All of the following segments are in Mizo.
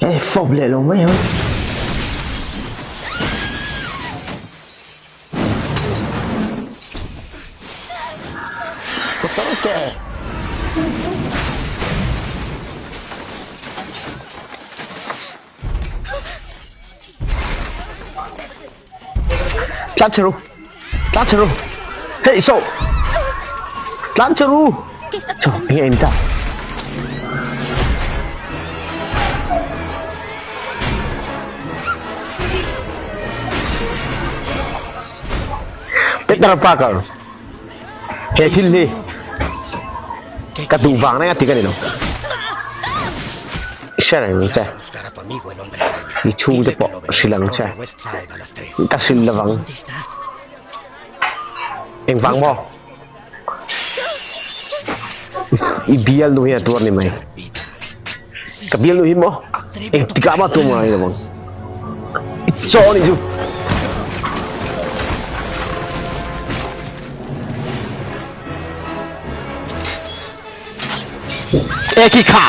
E fawp leh lo mai ang. Tlan chhe ru tlan chhe ru hei so tlan chhe ru cho enge in ta Peter Parker he thil hi ka duh vang reng a ti ka ni lo hre reng che i chhungte pawh hrilh ang che ka hrilh lovang engvang maw i bialnu hi a tuar ni mai ka bialnu hi maw engtikah mah tuar ngai lovang i chaw ni chu E khi kha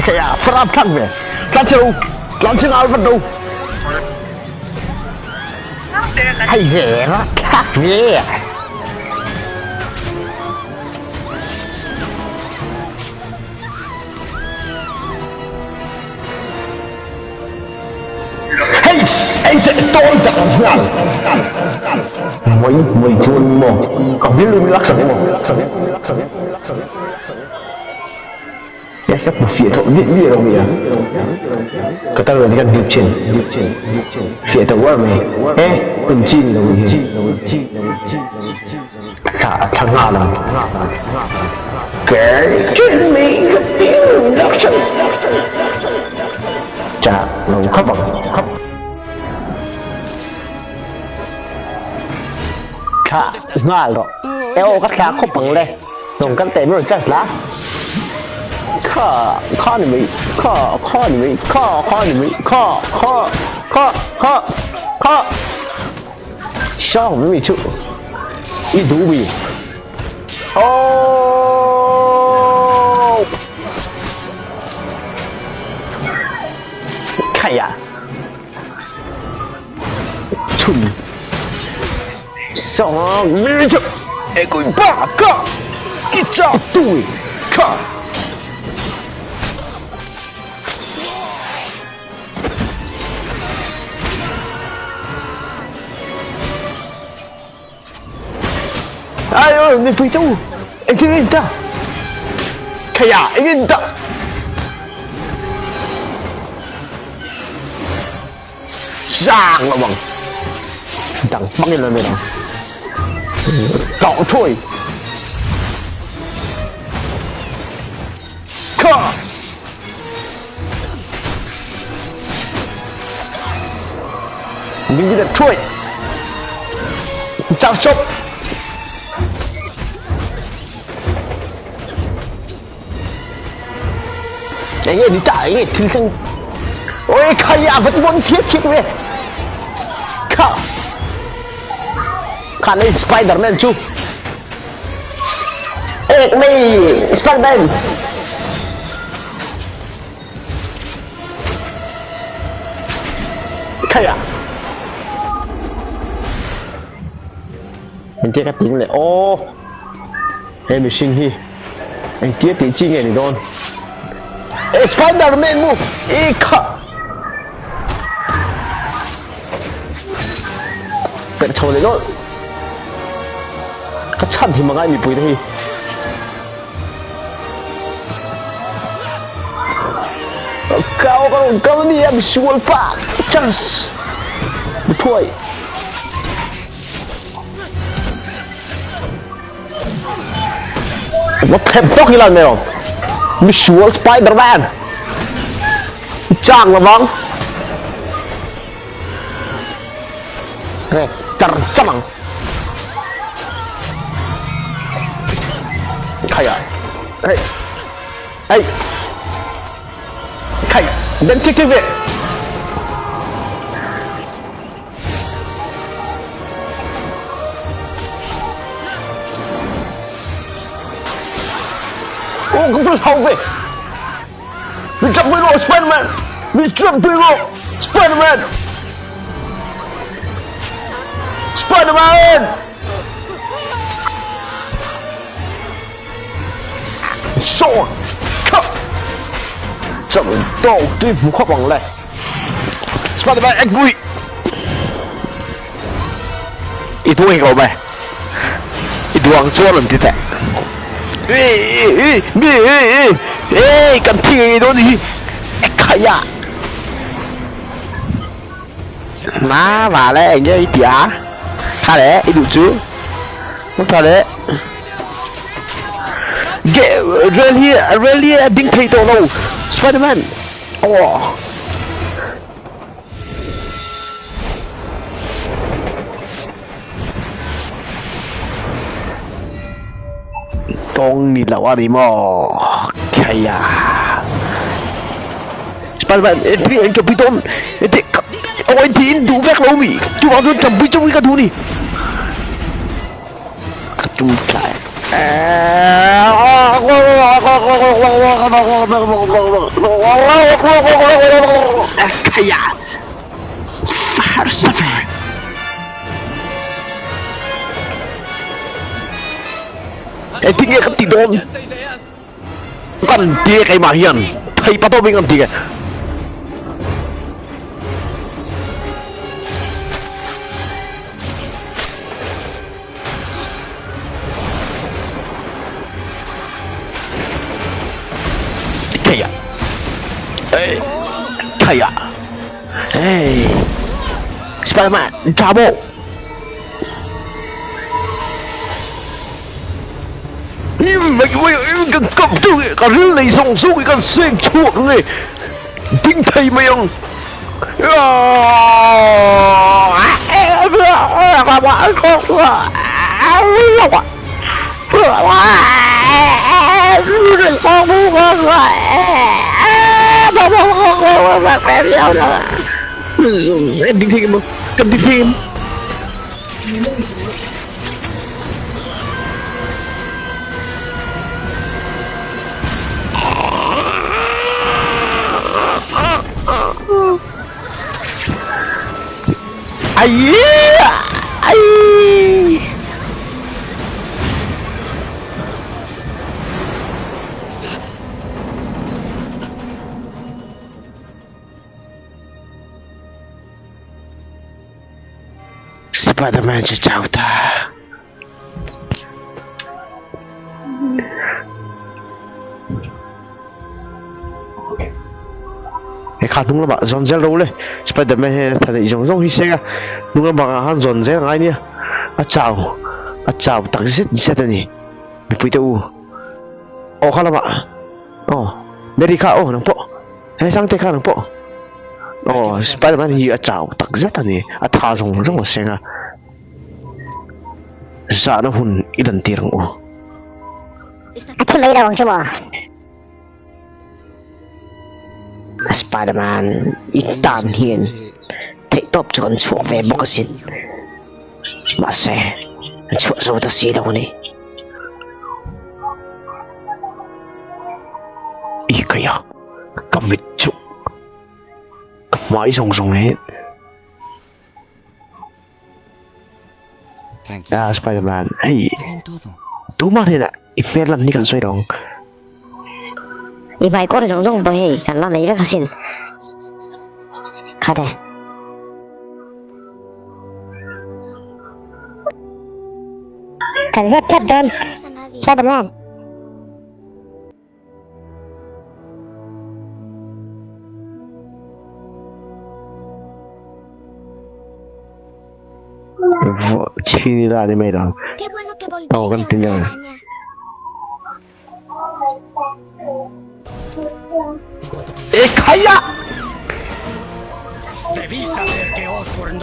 Kaya farap thak ve tlan cheu tlan cheu al vat do Hay dễ ra thak ve Hei ei che tawi tak ang nghal. Mai mai chuan maw ka bialnu min laksak emaw Ka hmu fiah tawh miah miah lo mai a, ka tal lo hi kan hlip thin fiah tawh uar mai e hun chi ni lo hi thla a thla nghal ang. Chah lo khawp ang. Thla nghal rawh. E aw ka thla khawp ang le. Nong kan teh min rawn charge la. Kha kha ni mai kha kha ni mai kha kha ni mai kha kha kha kha kha. Sao mi mi chu i duh mi. Oh! Kaya. Chun. Song mi chu. E kui ba ka. I cha tui. Ka. Ai ơi, mipui te u, engtin nge in ta? Khaia, eng nge in ta? Zang lo ang. Dang hmangin lo ni ang. Tawh thui. Kha! Mình đi được thui. Chào chốc. Eng nge ni ta eng nge thil thleng Oi khai a vat bon thiak thiak ve Kha Kha nei Spiderman chu Ek mei Spiderman Khai a Engtia ka ting leh aw He mihring hi engtia tih chi nge ni dawn? E Spiderman mu i kha perh chho leh nawlh ka chhan hi mangai mipui te hi Kau ka rawn kal ania misual pa chance mithuai. Nó thèm tóc như lần này rồi Visual Spider-Man Chàng là vâng Rek tercemang Kaya Hey Hey Kaya Đến thích cái gì Aw ka hmu hlau ve. Min ṭap pui rawh Spiderman! Min ṭap pui rawh Spiderman! Spiderman! Sawn! Kha! Chak tawk tui hmu khawp ang le. Spiderman ek pui! I duh hek lo mai. I duh ang chuan rawn ti teh. Ei kan thi ngei ngei dawn hi. Ekhai a. Ma va le eng nge i ti a. Tha le i duh chu. Mut tha le. Ge rel hi rel hi a ding thei tawh lo. Spiderman. Aw. Tawng ni lo a ni maw? Khaia. Spiderman, entry en ka pui dawn. Ente ka aw entry in duh vek lo mi. Chuvang chuan ṭampui chauh hi ka duh ni. Ka tum tlai. Khaia. Harsa ve. Engtin nge kan tih dawn? Kan ti e keimah hian thei pa tawp in kan ti e. Khaia. Ei. Khaia. Ei. Spiderman, Jabo. Kan kap tu ka ril nei zawng zawng hi kan seng chhuak nge ding thei mai ang. Em ding thei em kan ding thei em. Ai ai. Spiderman chu chau ta. He kha hnung lamah zawn zel ro le. Spiderman hian a tha neih zawng zawng hi seng a, hnung lamah ah khan zawn zel a ngai nia. A chau, a chau tak zet zet a ni. Mipui te u. Aw kha lamah. Aw, Mary kha aw nang pawh. He Sangte kha nang pawh. Aw, Spiderman hi a chau tak zet a ni. A tha zawng zawng a seng a. Zahna hun i dan tir ang u. A thi mai lo ang chu maw? Spiderman i tan hian theihtawp chu kan chhuah ve bawk asin. Mahse, an chhuah zo ta si lo a ni. I kaih a, ka mit chu ka hmai zawng zawng hi. Ah, Spiderman, hei tumah hnenah i hmel lan hi kan sawi lo ang. I hmai kawr zawng zawng pawh hei kan la nei vek asin. Kha te. Kan zep tlat dawn, Spiderman. Chini la ni mai lo. Aw kan ti nia. E khaia!